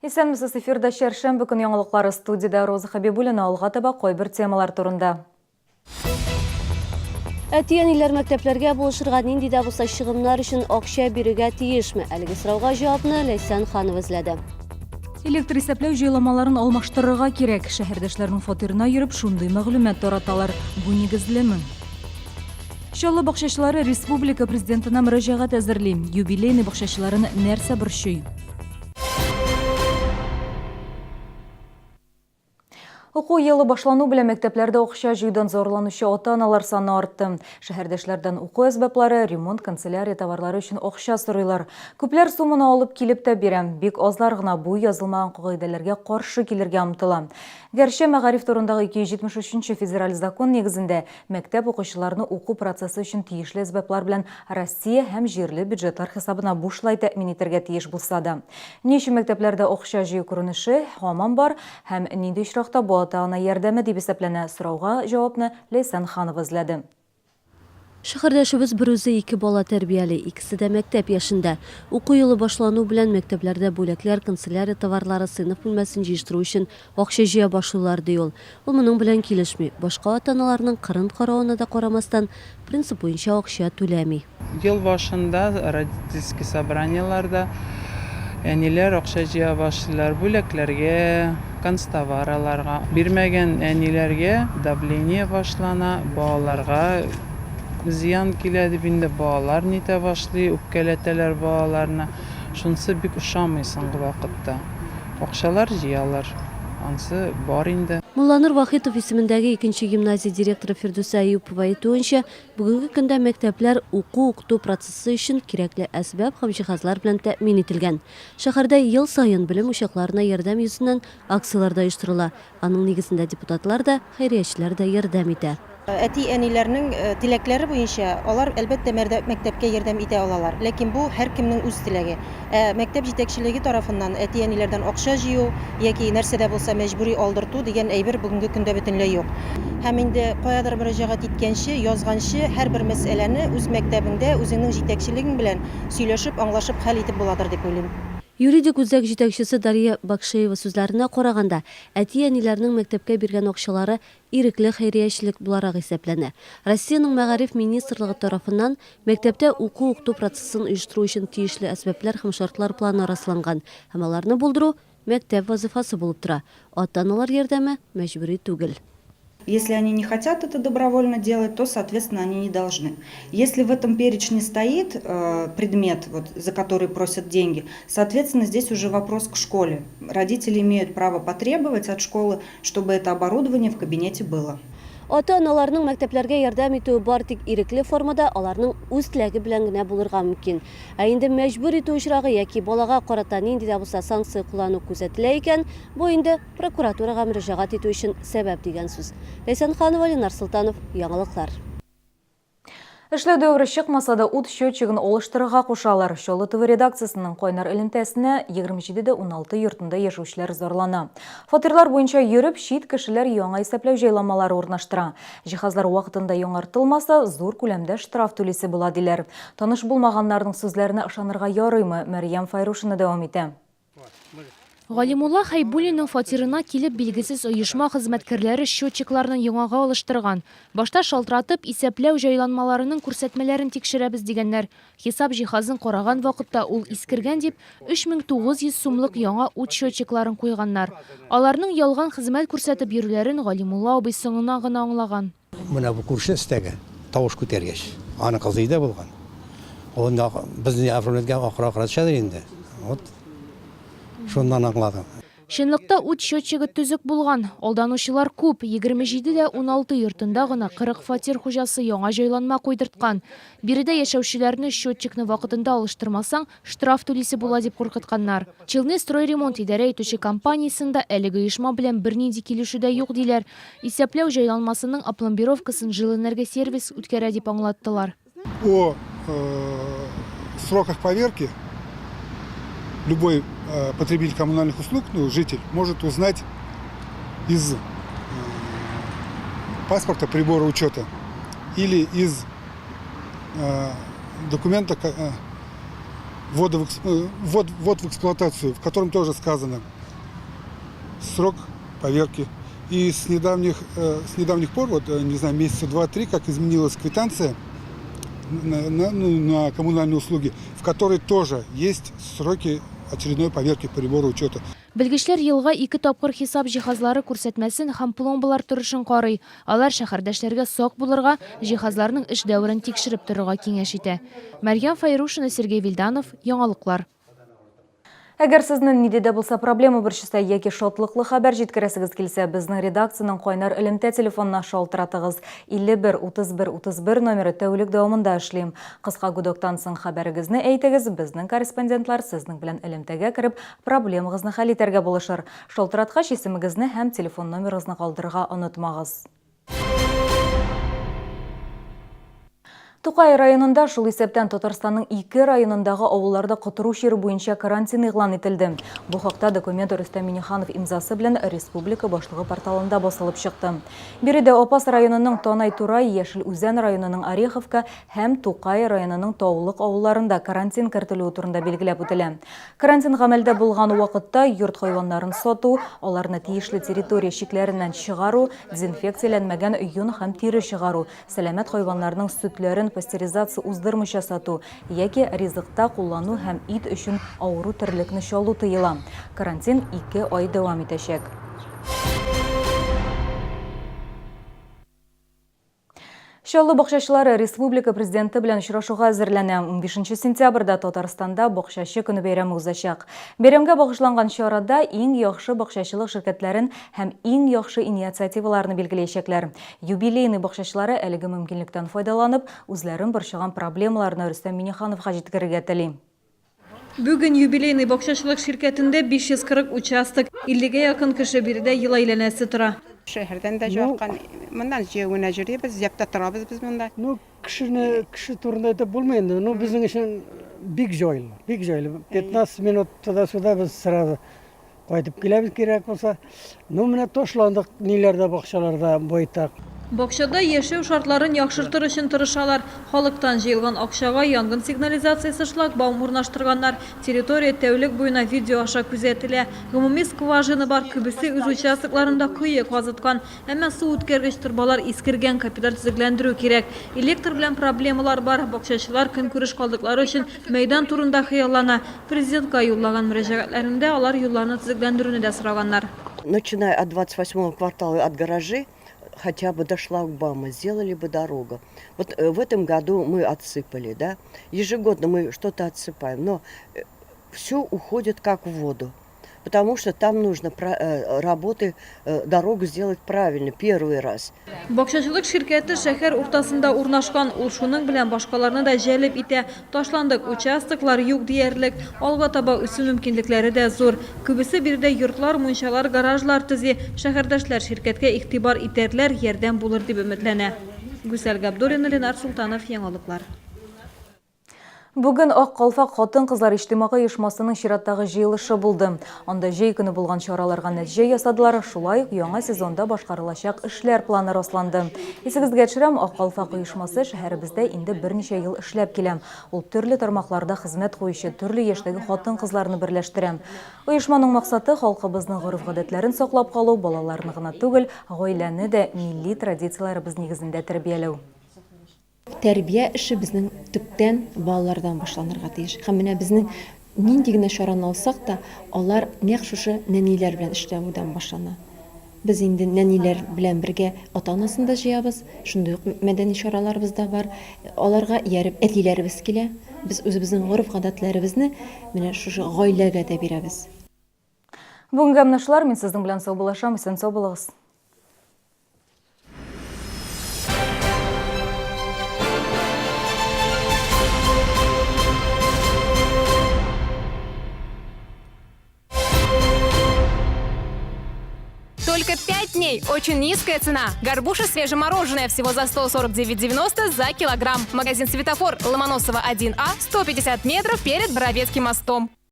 Исәнмесез, эфирда чәршәмбе көн яңалыклары студиядә Роза Хәбибуллина алга таба кайбер темалар турында. Әти-әниләр мәктәпләргә булышырга нинди дә булса чыгымнар өчен акча бирергә тиешме? Әлеге сорауга җавапны Ләйсән Ханова эзләде. Электр исәпләү җайламаларын алмаштырырга кирәк. Шәһәрдәшләрнең фатирына йөреп шундый мәгълүмат тараталар. Бу нигезлеме? Чаллы бакчачылары республика президентына мөрәҗәгать әзерли. Юбилейный бакчачыларын нәрсә борчый? Уку елы башлану белән мәктәпләрдә акча җыюдан зарланучы ата-аналар саны артты. Шәһәрдәшләрдән уку әсбаплары, ремонт, канцелярия товарлары өчен акча сорыйлар. Күпләр сумманы алып килеп тә бирә. Бик азлар гына бу язылмаган кагыйдәләргә каршы килергә омтыла. Гәрчә мәгариф турындагы 273 нче федераль закон нигезендә мәктәп укучыларны уку процессы өчен тиешле әсбаплар белән Россия һәм җирле бюджетлар хисабына бушлай тәэмин итәргә тиеш булса да. Ни өчен мәктәпләрдә акча җыю күренеше һаман бар һәм нинди очракта бу ата-ана ярдәме дип исәпләнә, сорауга җавапны Ләйсән Ханова эзләде. Шәһәрдәшебез берүзе ике бала тәрбияли, икесе дә мәктәп яшендә. Уку елы башлану белән мәктәпләрдә бүләкләр, канцелярия товарлары, сыйныф бүлмәсен җыештыру өчен акча җыя башлыйлар, ди ул. Ул моның белән килешми. Башка ата-аналарның кырын каравына да карамастан, принцип буенча акча түләми. Ел башында родительский собраниеләрдә әниләр акча җыя башлыйлар, бүләкләргә, канцтовар аларга. Бирмәгән әниләргә давление башлана, балаларга зыян килә дип инде балалар нитә башлый, үпкәләтәләр балаларны. Шунысы бик ошамый соңгы вакытта. Акчалар җыялар, ансы бар инде. Мулланур Вахитов исемендәге икенче гимназия директоры Фирдүсә Әюпова әйтүенчә, Бүгенге көндә мәктәпләр уку-укыту процессы өчен кирәкле әсбап һәм җиһазлар белән тәэмин ителгән. Шәһәрдә ел саен белем учакларына ярдәм йөзеннән акцияләр дә оештырыла. Аның нигезендә депутатлар да, хәйриячеләр дә ярдәм итә. Әти-әниләрнең теләкләре буенча, алар, әлбәттә, мәктәпкә ярдәм итә алалар. Ләкин бу, һәркемнең үз теләге. Ә мәктәп җитәкчелеге тарафыннан әти-әниләрдән акча җыю яки нәрсә дә булса мәҗбүри алдырту дигән әйбер бүгенге көндә бөтенләй юк. Һәм инде каядыр мөрәҗәгать иткәнче, язганчы һәрбер мәсьәләне үз мәктәбеңдә, үзеңнең җитәкчелегең белән сөйләшеп, аңлашып хәл итеп буладыр дип уйлыйм. Юридик үзәк җитәкчесе Дарья Бакшеева сүзләренә караганда, әти-әниләрнең мәктәпкә биргән акчалары ирекле хәйриячелек буларак исәпләнә. Россиянең Мәгариф министрлыгы тарафыннан мәктәптә уку-укыту процессын оештыру өчен тиешле әсбаплар һәм шартлар планы расланган һәм аларны булдыру мәктәп вазыйфасы булып тора. Ата-аналар ярдәме мәҗбүри түгел. Если они не хотят это добровольно делать, то, соответственно, они не должны. Если в этом перечне стоит предмет, вот, за который просят деньги, соответственно, здесь уже вопрос к школе. Родители имеют право потребовать от школы, чтобы это оборудование в кабинете было. Ата-аналарның мәктәпләргә ярдәм итүе бар тик ирекле формада, аларның үз теләге белән генә булырга мөмкин. Ә инде мәҗбүр итү очрагы яки балага карата нинди дә булса санкция куллану күзәтелә икән, бу инде прокуратурага мөрәҗәгать итү өчен сәбәп дигән сүз. Ләйсән Ханова, Ленар Солтанов, Яңалыклар. Эшләү дәвере чыкмаса да, ут счетчигын алыштырырга кушалар. Чаллы ТВ редакциясенең кайнар элемтәсенә 27 дә 16 йортында яшәүчеләр зарлана. Фатирлар буенча йөреп, чит кешеләр яңа исәпләү җайламалары урнаштыра. Җиһазлар вакытында яңартылмаса, зур күләмдә штраф түлисе була, диләр. Таныш булмаганнарның сүзләренә ышанырга ярыймы? Мәрьям Файрушина дәвам итә. Галимулла Хәйбуллинның фатирына килеп билгесез оешма хезмәткәрләре счетчикларны яңага алыштырган. Башта шалтыратып, исәпләү җайланмаларының күрсәтмәләрен тикшерәбез дигәннәр. Хисап җиһазын караган вакытта ул искергән дип, 3900 сумлык яңа ут счетчикларын куйганнар. Аларның ялган хезмәт күрсәтеп йөрүләрен Галимулла абый соңына гына аңлаган. Менә бу күрше өстәге тавыш күтәргәч, аның кызы өйдә булган. Ул инде безне оформлять акыра-акыра төшәдер инде. Вот. Шуннан аңладым. Чынлыкта ут счетчигы төзек булган. Алданучылар күп, 27 дә 16 йортында гына 40 фатир хуҗасы яңа җайланма куйдырткан. Биредә яшәүчеләрне счетчикны вакытында алыштырмасаң, штраф түлисе була дип куркытканнар. Челны стройремонт идарә итүче компаниясендә әлеге оешма белән бернинди килешү дә юк, диләр. Исәпләү җайланмасының опломбировкасын Жилэнергосервис үткәрә дип аңлаттылар. О сроках поверки любой потребитель коммунальных услуг, ну, житель, может узнать из паспорта прибора учета или из документа ввода в, ввод, ввод в эксплуатацию, в котором тоже сказано. срок поверки. И с недавних пор, вот, не знаю, месяца два-три, как изменилась квитанция ну, на коммунальные услуги, в которой тоже есть сроки очередной поверки прибора учета. Белгечләр елга ике тапкыр хисап җиһазлары күрсәтмәсен һәм пломбалар торышын карый. Алар шәһәрдәшләргә сак булырга, җиһазларның эш дәверен тикшереп торырга киңәш итә. Мәрьям Фәйрушина, Сергей Вильданов, Яңалыклар. Әгәр сезне нинди дә булса проблема борчыса яки шатлыклы хәбәр җиткерәсегез килсә, безнең редакциянең кайнар элемтә телефонына шалтыратыгыз. 51 31 31 номеры тәүлек дәвамында эшли. Кыска гудоктан соң хәбәрегезне әйтегез, безнең корреспондентлар сезнең белән элемтәгә кереп, проблемагызны хәл итәргә булышыр. Шалтыраткач, исемегезне һәм телефон номерыгызны калдырырга онытмагыз. Тукай районында, шул исәптән Татарстанның ике районындагы авылларда котыру чире буенча карантин игълан ителде. Бу хакта документ Рөстәм Миңнеханов имзасы белән республика башлыгы порталында басылып чыкты. Биредә Апас районының Танай-Турай, Яшел Үзән районының Ореховка һәм Тукай районының Таулык авылларында карантин кертелүе турында билгеләп үтелә. Карантин гамәлдә булган вакытта йорт хайваннарын сату, аларны тиешле территория чикләреннән чыгару, дезинфекцияләнмәгән йон һәм тире чыгару, сәламәт хайваннарның сөтләрен пастеризация уздырмыйча сату яки ризыкта куллану һәм ит өчен авыру терлекне чалу тыела. Карантин ике ай дәвам итәчәк. Чаллы бакчачылары республика президенты белән очрашуга әзерләнә. 15 сентябрьдә Татарстанда Бакчачы көне бәйрәме узачак. Бәйрәмгә багышланган чарада иң яхшы бакчачылык ширкәтләрен һәм иң яхшы инициативаларны билгеләячәкләр. Юбилейный бакчачылары әлеге мөмкинлектән файдаланып, үзләрен борчыган проблемаларны Рөстәм Миңнехановка җиткерергә тели. Бүген Юбилейный бакчачылык ширкәтендә 540 участок, 50 гә якын кеше биредә ел әйләнәсе тора. Шәһәрдән дә якын. Моннан җәяү генә йөрибез, җәп тә торабыз без монда. Ну, кешене, кеше турында әйтеп булмый инде. Ну, безнең өчен бик җайлы, бик җайлы. 15 минут туда-сюда без сразу кайтып киләбез кирәк булса. Ну, менә ташландык ниләрдә, бакчаларда байтак. Бакчада яшәү шартларын яхшыртыр өчен тырышалар. Халыктан җыелган акчага янгын сигнализациясе шлагбаум урнаштырганнар. Территория тәүлек буена видео аша күзәтелә. Гомуми скважина бар, күбесе үз участокларында кое казыткан. Әмма су үткәргеч торбалар искергән, капиталь төзекләндерү кирәк. Электр белән проблемалар бар. Бакчачылар көнкүреш калдыклары өчен мәйдан турында хыяллана. Президентка юллаган мөрәҗәгатьләрендә алар юлларны төзекләндерүне дә сораганнар. Начиная от 28 квартала, от гаражей, хотя бы до шлагбаума сделали бы дорогу. Вот в этом году мы отсыпали, да. Ежегодно мы что-то отсыпаем, но все уходит как в воду. Потому что там нужно работы, дорогу сделать правильно, первый раз. Бакчачылык ширкәте шәһәр уртасында урнашкан. Ул шуның белән башкаларны да җәлеп итә. Ташландык участоклар юк диярлек. Алга таба үсү мөмкинлекләре дә зур. Күбесе биредә йортлар, мунчалар, гаражлар төзи. Шәһәрдәшләр ширкәткә игътибар итәрләр, ярдәм булыр дип өметләнә. Гүзәл Габдуллина, Ленар Солтанов, Яңалыклар. Бүген Ак калфак хатын-кызлар иҗтимагый оешмасының чираттагы җыелышы булды. Анда җәй көне булган чараларга нәтиҗә ясадылар, шулай ук яңа сезонда башкарылачак эшләр планы расланды. Исегезгә төшерәм, Ак калфак оешмасы шәһәребездә инде берничә ел эшләп килә. Ул төрле тармакларда хезмәт куючы төрле яшьтәге хатын-кызларны берләштерә. Оешманың максаты, халкыбызның гореф-гадәтләрен саклап калу, балаларны гына түгел, гаиләне дә милли традицияләребез нигезендә тәрбияләү. Тәрбия эше безнең төптән, балалардан башланырга тиеш. Һәм менә безнең нинди генә чараны алсак та, алар нәкъ шушы нәниләр белән эшләүдән башлана. Без инде нәниләр белән бергә ата-анасын да җыябыз, шундый ук мәдәни чараларыбыз да бар. Аларга ияреп әтиләребез килә. Без үзебезнең гореф-гадәтләребезне менә шушы гаиләгә дә бирәбез. Бүгенгә менә шулар. Мин сезнең белән саубуллашам. Исән-сау булыгыз. Только 5 дней. Очень низкая цена. Горбуша свежемороженое всего за 149,90 за килограмм. Магазин «Светофор», Ломоносова 1А, 150 метров перед Боровецким мостом.